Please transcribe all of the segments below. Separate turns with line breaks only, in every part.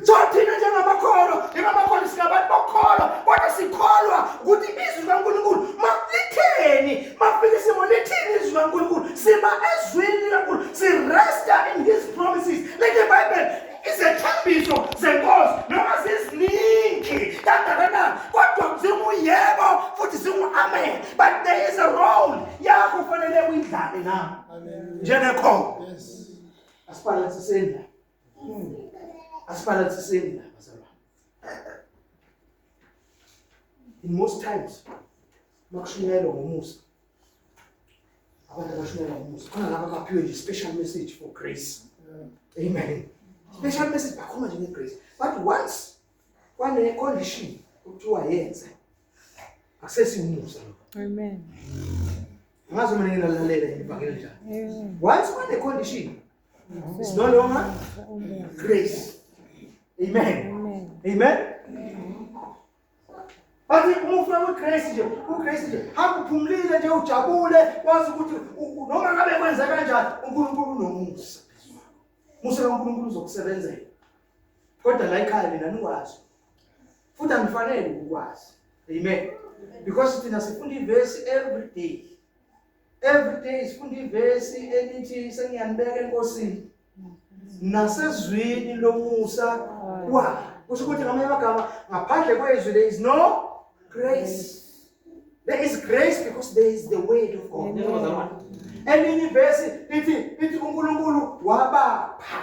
So thina njengamakholwa, njengamakholwa singabantu bokukholwa, kodwa sikholwa ukuthi izwi likaNkulunkulu malitheni, mafika isimo lithini izwi likaNkulunkulu, sima ezwini likaNkulunkulu, siresta in his promises. Like the Bible izethembiso zenkosi noma ziziningi kangakanani, kodwa zinguyebo futhi zingu-amen, but there is a role yakho kufanele uyidlale na njengekholwa. Asibalansiseni la, asibalansiseni la bazalwane. In most times makushunyayelwa ngomusa, abantu abashumayela ngomusa khona laba abaphiwe nje special message for grace, amen, special message, bakhuluma nje nge-grace, but once kwane condition okuthiwa yenze, akusesiwumusa lokho.
Amen.
Angazi uma nike nalalela ivangeli njani. Once kwane condition, it's no longer grace. Amen. Amen. Bathi uma ufika kwigrace nje, ugrace nje, hamba uphumulile nje, ujabule, wazi ukuthi noma ngabe kwenza kanjani, uNkulunkulu unomusa. Musa kaNkulunkulu uzokusebenzela. Kodwa la ekhaya nina nikwazi. Futhi anifanele ukukwazi. Amen. Because thina sifunda ivesi every day. Every day sifunda ivesi elithi sengiyanibeka enkosini. Nasezwini lomusa wa. Kusho ukuthi ngamanye amagama ngaphandle kwezwi there is no grace. There is grace because there is the word of God. Elinye ivesi lithi uNkulunkulu wabapha,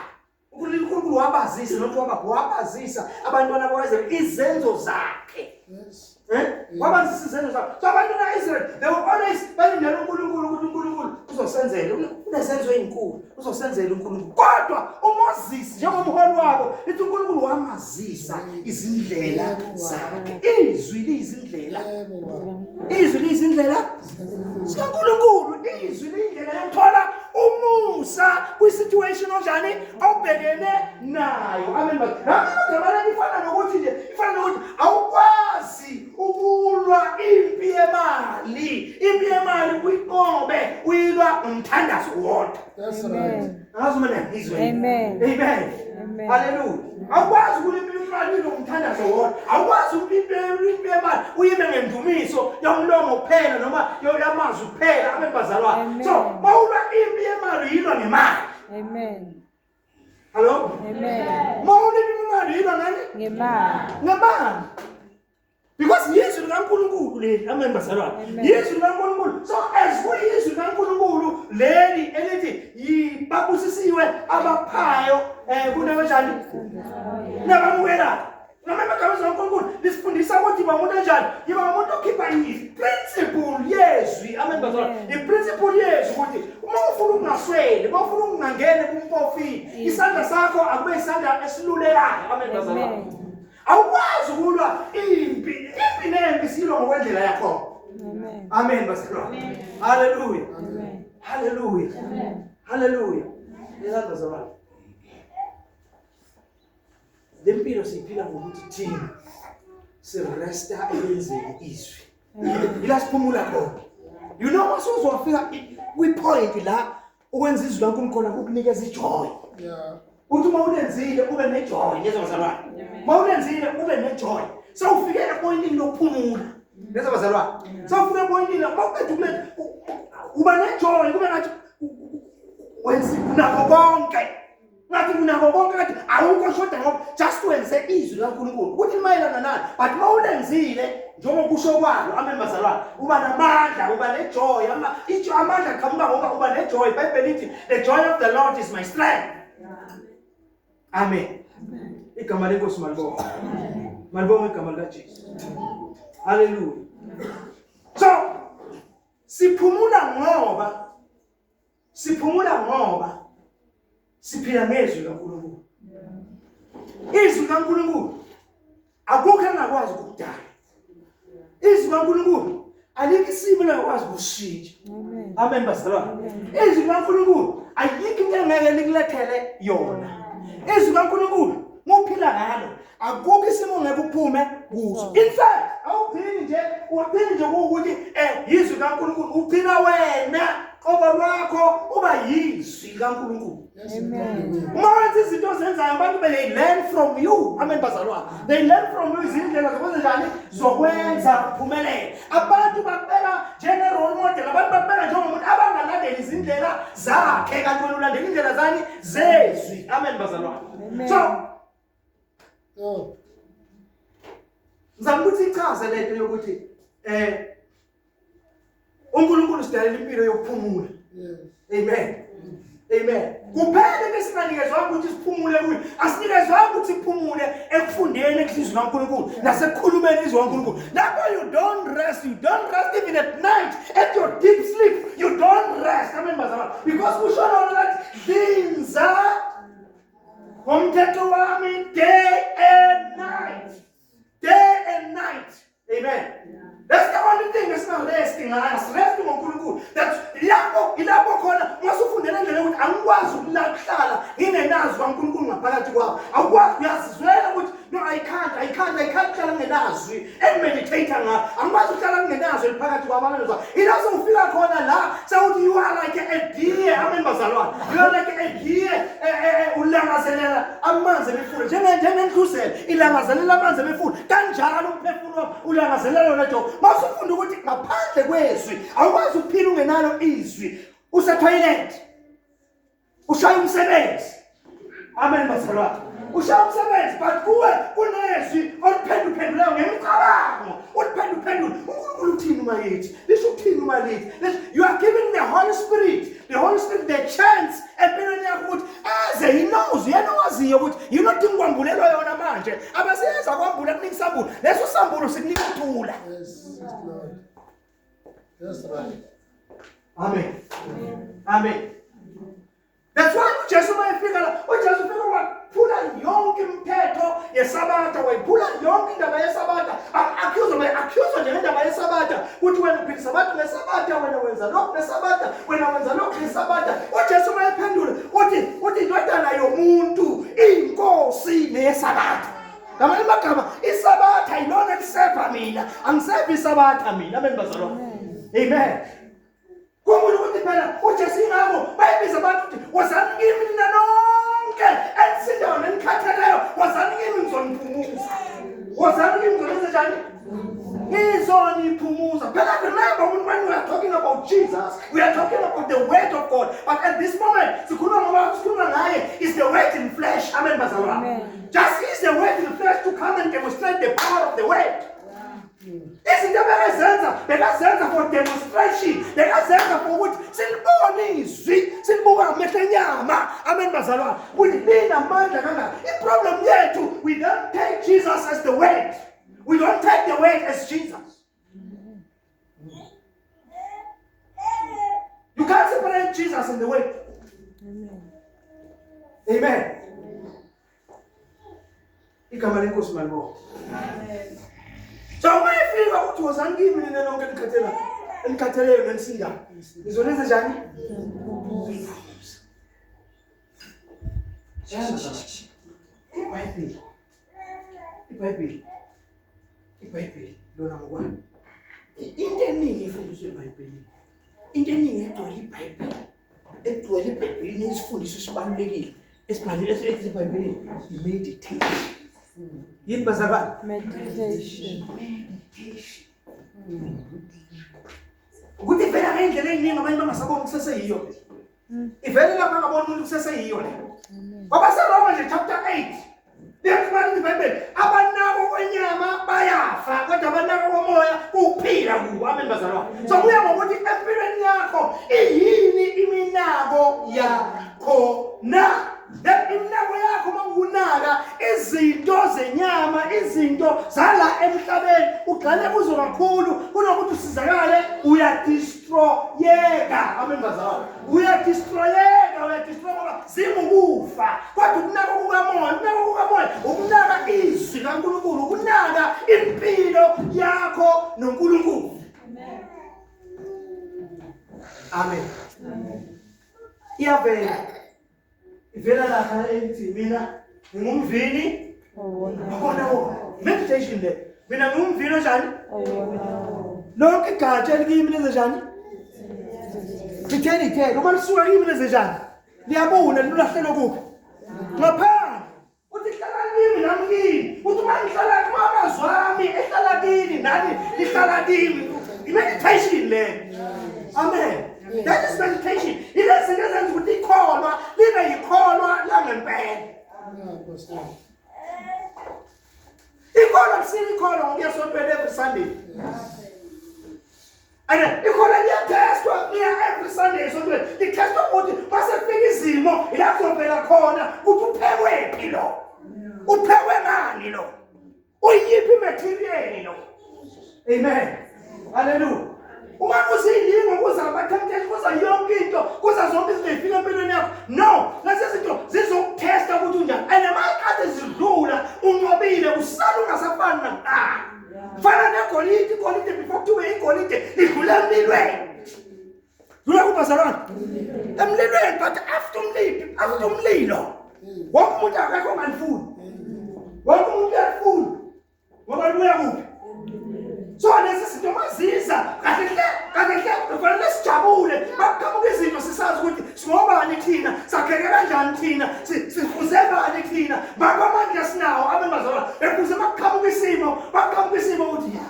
uNkulunkulu wabazisa, not wabapha, wabazisa abantwana bakwa-Israyeli izenzo zakhe.
Yes.
Eh? Wabazisa izenzo zakhe. So abantwana ba-Israyeli they were always balindele uNkulunkulu ukuthi uNkulunkulu uzosenzela, unezenzo ezinkulu, uzosenzela uNkulunkulu. Kodwa uMoses njengomholi wabo, ithi uNkulunkulu wamazisa izindlela zakhe. Izwi liyizindlela. Izwi liyizindlela zikaNkulunkulu. Izwi liyindlela yokuthola umusa kwi-situation onjani obhekene nayo. Amen. Ngamanye amagama ifana nokuthi nje, ifana nokuthi awukwazi ukulwa impi yemali, impi yemali uyinqobe uyilwa ngomthandazo wodwa.
That's right.
Angazi uma niyangizwa.
Amen.
Amen.
Amen.
Hallelujah. Awukwazi ukulwa impi yemali ngomthandazo wodwa. Awukwazi ukulwa impi yemali uyime ngendumiso yomlomo kuphela noma yamazwi kuphela. Amen bazalwane.
Amen.
So mawulwa impi yemali uyilwa ngemali.
Amen.
Hello?
Amen.
Mawulwa impi yemali uyilwa ngani?
Ngemali.
Ngemali. Because yizwi likaNkulunkulu leli. Amen bazalwane.
Amen.
Yizwi likaNkulunkulu. So as kuyizwi likaNkulunkulu leli elithi babusisiwe abaphayo kunakanjani nabamukelayo. Noma amagama kaNkulunkulu lisifundisa ukuthi yiba umuntu onjani, yiba umuntu okhipha i-principle yezwi. Amen bazalwane.
Amen.
I-principle yezwi ukuthi uma ufuna ukungasweli, uma ufuna ukungangeni kumpofini, isandla sakho akube isandla esilulekayo. Amen bazalwane.
Amen.
Awukwazi ukulwa impi, impi nempi silwa ngokwendlela yakho.
Amen.
Amen bazalwane. Hallelujah.
Amen.
Hallelujah.
Amen.
Hallelujah. Leza bazalwane. Le mpilo siyiphila ngokuthi thina siresta ekwenzeni izwi. Ila siphumula khona. You know masuzofika kwi-point la ukwenza izwi laNkulunkulu khona kukunikeza ijoy. Uthi uma ulenzile ube nejoy, ngezwa bazalwane. Uma ulenzile ube nejoy. Sewufike epointini lokuphumula. Ngezwa bazalwane. Sewufike epointini uma uqeda ukuletha uba nejoy kube ngathi wenza unakho konke. Ngathi unakho konke, ngathi awukho shoda ngoba just wenze izwi likaNkulunkulu. Ukuthi limayelana nani, but uma ulenzile njengoba kusho kwalo, amen bazalwane, uba namandla, uba nejoy, amandla aqhamuka ngoba uba nejoy. IBhayibheli lithi the joy of the Lord is my strength. Amen. Igama lenkosi malibonge. Malibonge igama likaJesu. Hallelujah. So siphumula ngoba siphumula ngoba siphila ngezwi likaNkulunkulu. Izwi likaNkulunkulu akukho engakwazi ukukudala. Izwi likaNkulunkulu alikho isimo engakwazi ukushintsha.
Amen.
Amen bazalwane. Izwi likaNkulunkulu ayikho into engeke likulethele yona. Izwi likaNkulunkulu muphila ngalo akukho isimo ngeke uphume kuso. In fact awugcini nje, ugcini nje ukuthi yizwi likaNkulunkulu, ugcina wena. Qobo lwakho uba yizwi likaNkulunkulu.
Amen.
Uma wenza izinto ozenzayo abantu they learn from you. Amen bazalwane. They learn from you izindlela zokwenza njani zokwenza uphumelele. Abantu bakubeka njenge role model, abantu bakubeka njengomuntu abangalandeli izindlela zakhe kanti wena ulandela indlela zani zezwi. Amen bazalwane.
Amen.
So
Oh.
Ngizama ukuthi ichaze lento yokuthi uNkulunkulu sidalela impilo yokuphumula. Amen. Amen. Kuphela into esinganikezwanga ukuthi siphumule kuyo. Asinikezwanga ukuthi siphumule ekufundeni ehlizweni kaNkulunkulu nasekukhulumeni izwi kaNkulunkulu. Lapho you don't rest, you don't rest even at night, at your deep sleep, you don't rest. Amen bazalwane. Because kusho lona lathi dlinza ngomthetho wami day and night. Day and night. Amen. That's the only thing esingaresti ngayo. Asiresti ngoNkulunkulu. That's lapho ilapho khona masufundela indlela yokuthi angikwazi ukuhlala ngingenazwi kaNkulunkulu ngaphakathi kwami. Awukwazi uyazizwela ukuthi no I can't, I can't, I can't kuhlala ngingenazwi engimeditate ngalo. Angikwazi ukuhlala ngingenazwi eliphakathi kwami. Amen. Ila sewufika khona la sewuthi you are like a deer. Amen bazalwane. You are like a deer ulangazelela amanzi emifula njengendluzele ilangazelela amanzi emifula kanjalo umphefumulo wakho ulangazelela yona Jehova. Masufunda ukuthi ngaphandle kwezwi awukwazi ukuphila ungenalo izwi. Usethoyilethi ushaya umsebenzi. Amen bazalwane. Ushaya umsebenzi but kuwe kunezwi oliphenduphendulayo ngemicabango uliphenduphendula. uNkulunkulu uthini uma yithi lisho ukuthini uma lithi? You are giving the Holy Spirit, the Holy Spirit the chance empilweni yakho ukuthi eze he knows, yena owaziyo ukuthi yini odinga ukwambulelwa yona manje. Abasiyeza kwambula kunika isambulo. Leso sambulo sikunika ukuthula.
Yes, Lord. That's right.
Amen. Amen. That's why uJesu uma efika la, uJesu ufika waphula yonke imithetho yeSabatha, wayiphula yonke indaba yeSabatha. Accuse by accuse nje ngendaba yeSabatha ukuthi wena uphilisa abantu ngeSabatha, wena wenza lokhu ngeSabatha, wena wenza lokhu ngeSabatha. UJesu uma ephendula uthi indodana yomuntu iyinkosi neyeSabatha. Ngamanye amagama iSabatha yilona eliseva mina, angiseva iSabatha mina. Amen bazalwane. Amen. Khumbula ukuthi phela uJesu ingakho bayibiza abantu ukuthi wozani kimi nina nonke enisindayo nenikhatheleyo, wozani kimi ngizoniphumuza. Wozani kimi ngizonenza njani? Ngizoniphumuza. Phela remember when we are talking about Jesus, we are talking about the word of God. But at this moment, sikhuluma ngoba sikhuluma ngaye is the word in flesh. Amen bazalwane. Just is the word in flesh to come and demonstrate the power of the word. Izinto ebekazenza bekazenza for demonstration, bekazenza for ukuthi silibone izwi, silibuka ngamehlo enyama. Amen bazalwane. Ukuthi linamandla kangaka. I-problem yethu, we don't take Jesus as the word. We don't take the word as Jesus. You can't separate Jesus and the word.
Amen.
Amen. Igama lenkosi malibonke.
Amen.
So uma efika uthi wozani kimi nina nonke enikhathela enikhatheleyo nenisindayo. Ngizonenza njani? IBhayibheli. IBhayibheli. IBhayibheli lona ngokwalo. Into eningi ifundiswa eBhayibhelini. Into eningi egcwele iBhayibheli. Egcwele iBhayibhelini isifundiso esibalulekile. Esibhaliwe esiBhayibhelini i-meditation. Yini bazalwane?
Meditation.
Meditation. Ukuthi ivela ngey'ndlela ey'ningi abanye bangasaboni kuseseyiyo. Ivele lapha angaboni umuntu kuseseyiyo le. KwabaseRoma nje chapter 8. Liyaxhumana iBhayibheli. Abanako kwenyama bayafa kodwa abanako komoya kuphila kubo. Amen bazalwane. So kuya ngokuthi empilweni yakho iyini iminako yakho na. Iminako yakho uma ukunaka izinto zenyama, izinto zala emhlabeni, ugxile kuzo kakhulu kunokuthi usizakale uyadestroyeka. Amen bazalwane. Uyadestroyeka, uyadestroy ngoba zingukufa. Kodwa ukunaka kukamoya, ukunaka kukamoya, ukunaka izwi kaNkulunkulu, ukunaka impilo yakho noNkulunkulu. Amen. Iyavela. Ivela lapha ethi mina ngingumvini owona wona. Meditation le. Mina ngingumvini onjani?
Owona.
Lonke igatsha elikimi lenze njani? Lithela ithelo uma lisuka kimi lenze njani? Liyabuna lulahlelwe kuphi? Ngaphandle. Uthi hlala kimi nami kini. Uthi uma ngihlala kuma amazwi ami ehlala kini nani lihlala kimi. I-meditation le. Amen. That is meditation. Ilezi zinto ezenza ukuthi ikholwa libe yikholwa langempela. Ikholwa kusile ikholwa ngokuya esontweni every Sunday. And ikholwa liyathestwa liya every Sunday esontweni. Lithestwa ukuthi mase kufika izimo ila kuzovela khona ukuthi uphekwe phi lo. Uphekwe ngani lo? Uyiphi material lo? Amen. Hallelujah. Uma kuzilingo kuza ama-temptation kuza yonke into kuza zonke izinto ezifika empilweni yakho no lezi zinto zizokuthesta ukuthi unjani and makade zidlula unqobile usala ungasafani nakuqala fana negolide igolide before kuthiwe igolide lidlula emlilweni dlula kubazalwane emlilweni but after umlilo after umlilo wonke umuntu akekho ongalifuni wonke umuntu uyalifuna ngoba libuya kuphi so lezi zinto maziza kahle hle kahle hle kufanele sijabule makuqhamuka izinto sisazi ukuthi singobani thina sakheke kanjani thina sifuze bani thina makwamandla esinawo abengazalwa ekuze makuqhamuka isimo makuqhamuka isimo ukuthi ya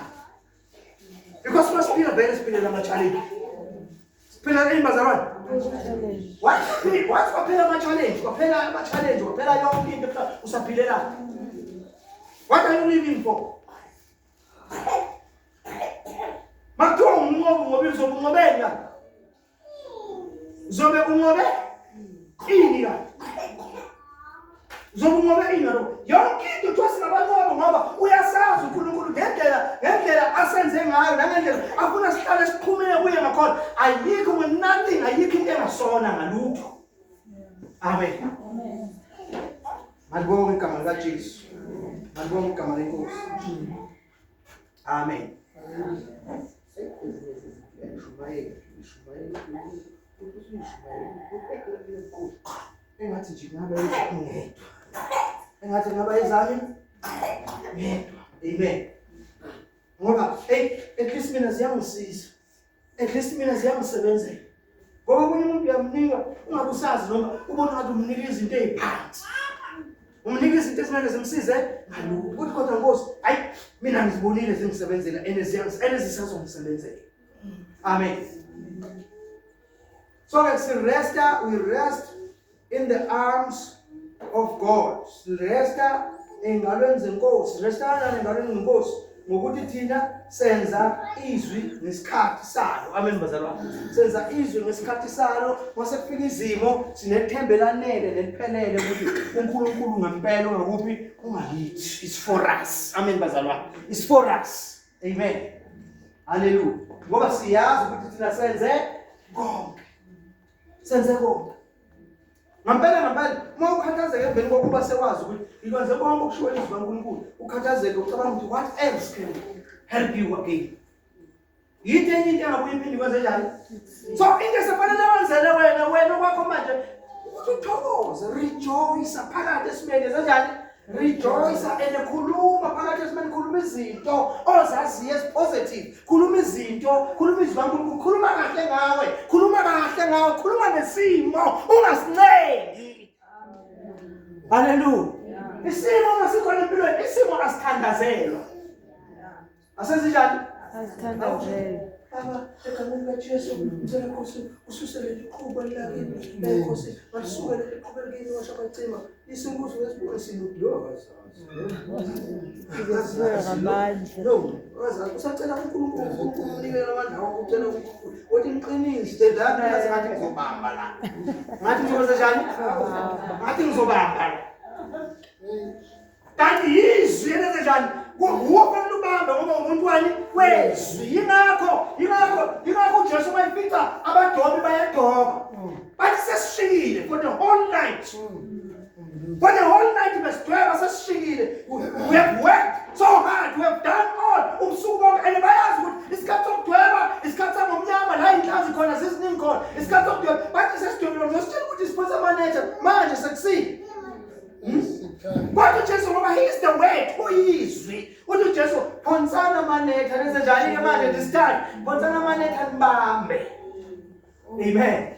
because masiphila vele siphilela ama-challenge siphila ini bazalwane wathi wathi kwaphela ama-challenge kwaphela ama-challenge kwaphela yonke into usaphilelani what are you living for makuthiwa unqobe unqobile uzobe unqobeni la uzobe unqobe ini la uzobe unqobe ini lo yonke into kuthiwa singabanqoba ngoba uyasazi uNkulunkulu ngendlela ngendlela asenze ngayo nangendlela afuna sihlale siqhumile kuye ngakhona ayikho nothing ayikho into engasona ngalutho amen malibonge igama likaJesu malibonge igama lenkosi amen engathi nje ngabe ngedwa engathi ngaba ezami ngedwa amen ngoba hey at least mina ziyangisiza at least mina ziyangisebenzela ngoba omunye umuntu uyamnika ungabe usazi noma ubona ngathi umnika izinto eziphansi umnika izinto ezingeke zimsize ngalutho uthi kodwa nkosi hayi mina ngizibonile zingisebenzela and and zisazongisebenzela amen so ke siresta we rest in the arms of God siresta engalweni zenkosi resta kanjani engalweni zenkosi ngokuthi thina senza izwi ngesikhathi salo amen bazalwane senza izwi ngesikhathi salo mase kufika izimo sinethemba elanele neliphelele ukuthi uNkulunkulu ngempela ungakuphi ungakithi it's for us amen bazalwane it's for us amen haleluya ngoba siyazi ukuthi thina senze konke senze konke ngampela ngampela uma ukhathazeka emveni kokuba sekwazi ukuthi ngikwenze konke okushiwo izwi kaNkulunkulu ukhathazeke ucabanga ukuthi what else can help you again yinto enye into engabuye iphinde ikwenze njani so into esefanele wenzele wena wena okwakho manje ukuthi uthokoze rejoice phakathi esimeni senjani rejoice and khuluma phakathi esimeni khuluma izinto ozaziyo ezipositive khuluma izinto khuluma izwi kaNkulunkulu khuluma kahle ngawe khuluma kahle ngawe khuluma nesimo ungasincengi haleluya isimo masikhona empilweni isimo asithandazelwa asenzenjani
asithandazelwa
Baba, egameni likaJesu, ngicela Nkosi ususe leli qhuba lakini, Nkosi, malisuke leli qhuba lakini washa kwacima. Isinkuzo lesibona sino lo
ngamandla.
No, akazazi usacela uNkulunkulu, uNkulunkulu umnikele amandla wakho ucela uNkulunkulu. Uthi ngiqinise la ngathi ngathi ngizobamba la. Ngathi ngizokwenza njani? Ngathi ngizobamba la. Kanti yizwi elenze njani? Wuwo fanele ubambe ngoba umuntu wani wezwi. Yingakho, yingakho, yingakho uJesu mayifica abadobi bayadoba. Bathi sesishikile for the whole night. For the whole night besidweba sesishikile. We have worked so hard, we have done all. Ubusuku bonke and bayazi ukuthi isikhathi sokudweba, isikhathi sangomnyama la inhlanzi khona ziziningi khona. Isikhathi sokudweba bathi sesidwebile ngositshela ukuthi siphonse amanetha manje sekusile. Kodwa uJesu ngoba he is the word, uyizwi. Uthi uJesu phonsana amanetha nenze njani ke manje this time? Phonsana amanetha nibambe. Amen.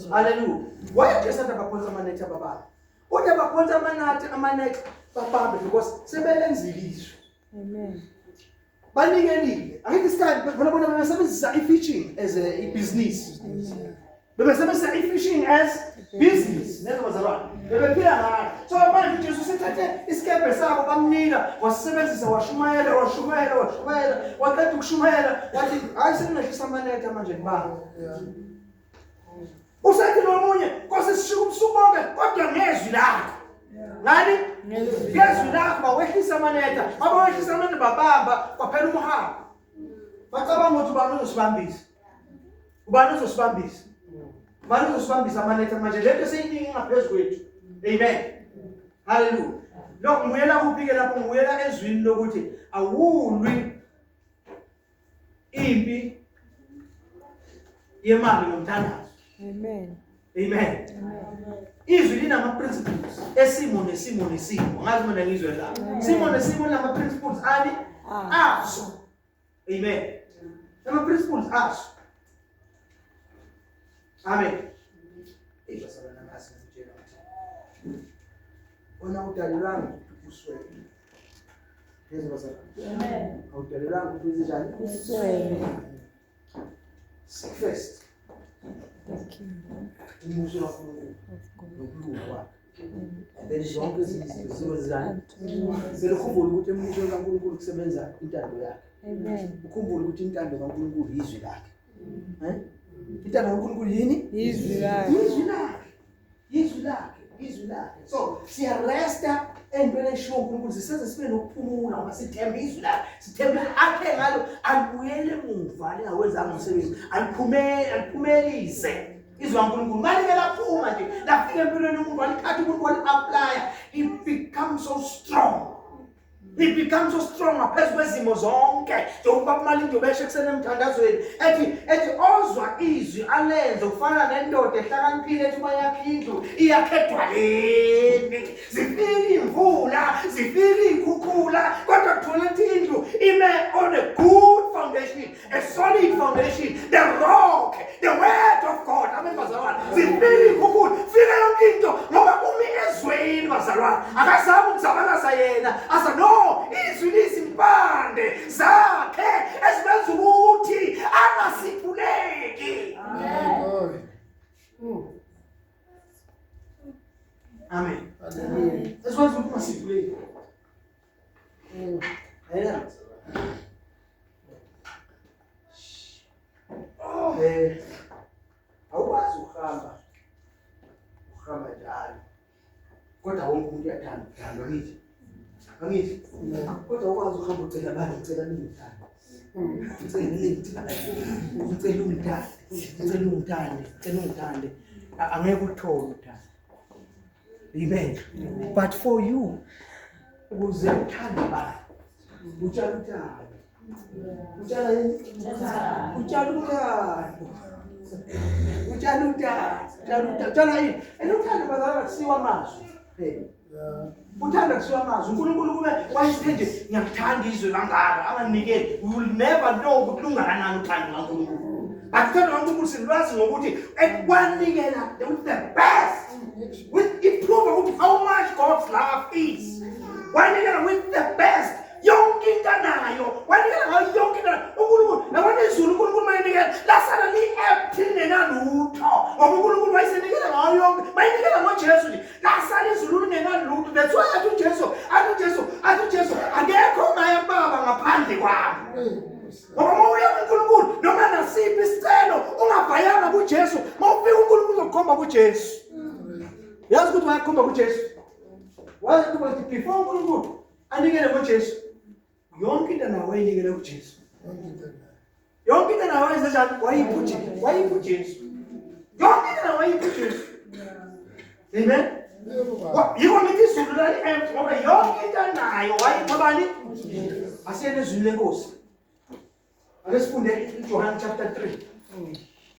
Hallelujah. Why Jesu athi abaphonsa amanethi ababambe? Uthi abaphonsa amanathi amanethi babambe because sebelenzile izwi.
Amen.
Banikelile. Angithi isikhathi bona bona bebesebenzisa i-fishing as a i-business. Bebesebenzisa i-fishing as business. Nezwa bazalwane. Bebephila ngayo. So manje uJesu usethathe isikebhe sabo bamnika wasisebenzisa washumayela washumayela washumayela waqeda ukushumayela wathi hayi sengingehlisa amanetha manje ngibanga. Usethi nomunye Nkosi sishika ubusuku bonke kodwa ngezwi lakho. Ngani? Ngezwi lakho bawehlisa amanetha. Bawehlisa amanetha babamba kwaphela umhaba. Bacabanga ukuthi ubani uzosibambisa. Ubani uzosibambisa? Ubani uzosibambisa amanetha manje lento seyiningi ngaphezu kwethu. Amen. Hallelujah. Lo ngibuyela kuphi ke lapho ngibuyela ezwini lokuthi awulwi impi yemali nomthandazo.
Amen.
Amen. Izwi linama principles esimo nesimo nesimo. Ngazi mina ngizwe la. Simo nesimo linama principles ani aso. Amen. Ama principles aso. Amen. Eyi bazalwane ngazi ngitshela ukuthi wena udalelwanga ukuthi uswele. Yezwa bazalwane.
Amen.
Awudalelwanga ukuthi wenze njani?
Uswele.
Seek first
The kingdom
umbuso kaNkulunkulu
of God.
nokulunga kwakhe. And then zonke ezinye izinto zibe njani?
Unto you.
Vele ukhumbule ukuthi embusweni kaNkulunkulu kusebenza intando yakhe.
Amen.
Ukhumbule ukuthi intando kaNkulunkulu yizwi lakhe. Eh? Intando kaNkulunkulu yini?
Izwi lakhe.
Izwi lakhe. Izwi lakhe, izwi lakhe. So siyaresta entweni eshiwo uNkulunkulu siseze sibe nokuphumula ngoba sithemba izwi lakhe. Sithemba akhe ngalo alibuyele emuva lingawenzanga umsebenzi. Aliphumele, aliphumelise. Izwi kaNkulunkulu malike laphuma nje lafika empilweni yomuntu walithatha umuntu wali-aplaya it becomes so strong. It becomes so strong ngaphezu kwezimo zonke njengoba kumalindi ubeshe ekuseni emthandazweni ethi ethi ozwa izwi alenze ufana nendoda ehlakaniphile ethi uma yakha indlu iyakha edwaleni zifika imvula zifika iy'khukhula kodwa kuthola ukuthi indlu ime on a good foundation a solid foundation the rock the word of God amen bazalwane zifika iy'khukhula fika yonke into ngoba umi ezweni bazalwane akazami ukuzabalaza yena aza no izwi lizimpande zakhe ezimenza ukuthi angasiphuleki. Amen.
Hallelujah.
Esikwazi ukuthi ungasiphuleki. Ayena. Eh awukwazi ukuhamba uhamba njalo kodwa wonke umuntu uyathanda ukuthandwa ngithi angithi kodwa awukwazi ukuhamba ucela abantu ucela ningithande ucela ningithande ucela ungithande ucela ungithande ucela ungithande angeke uthole uthando. Amen. But for you ukuze uthande abantu utshala uthando utshala yini utshala uthando utshala uthando utshala uthando utshala yini and uthando bazalwa kusiwa amazwi. Hey. Uthanda kusiwa amazwi uNkulunkulu kube wayesithe nje ngiyakuthanda izwe kangaka anganikeli we will never know ukuthi lungakanani uthando kaNkulunkulu. But uthando kaNkulunkulu silwazi ngokuthi ekwanikela with the best with iprove ukuthi how much God's love is. Wanikela with the best yonke into anayo wanikela ngayo yonke into anayo. uNkulunkulu yabona izulu uNkulunkulu mayenikela lasala li-empty lingenalutho ngoba uNkulunkulu wayesenikela ngayo yonke mayenikela ngoJesu nje lasala izulu lingenalutho. That's why athi uJesu athi uJesu athi uJesu akekho ongaya kubaba ngaphandle kwami. Ngoba uma uya kuNkulunkulu noma nasiphi isicelo ungavayanga kuJesu uma ufika uNkulunkulu uzokukhomba kuJesu. Yazi ukuthi wayakhomba kuJesu. Wazi ukuthi before uNkulunkulu anikele ngoJesu yonke into nawo wayinikele kuJesu. Yonke into nawo wayenze njani? Wayipha uJesu. Wayipha uJesu. Yonke into nawo wayipha uJesu. Amen. Yiko ngithi izulu lali-empty ngoba yonke into anayo wayipha bani? Asiyene ezwini lenkosi. Ake sifunde uJohane chapter 3.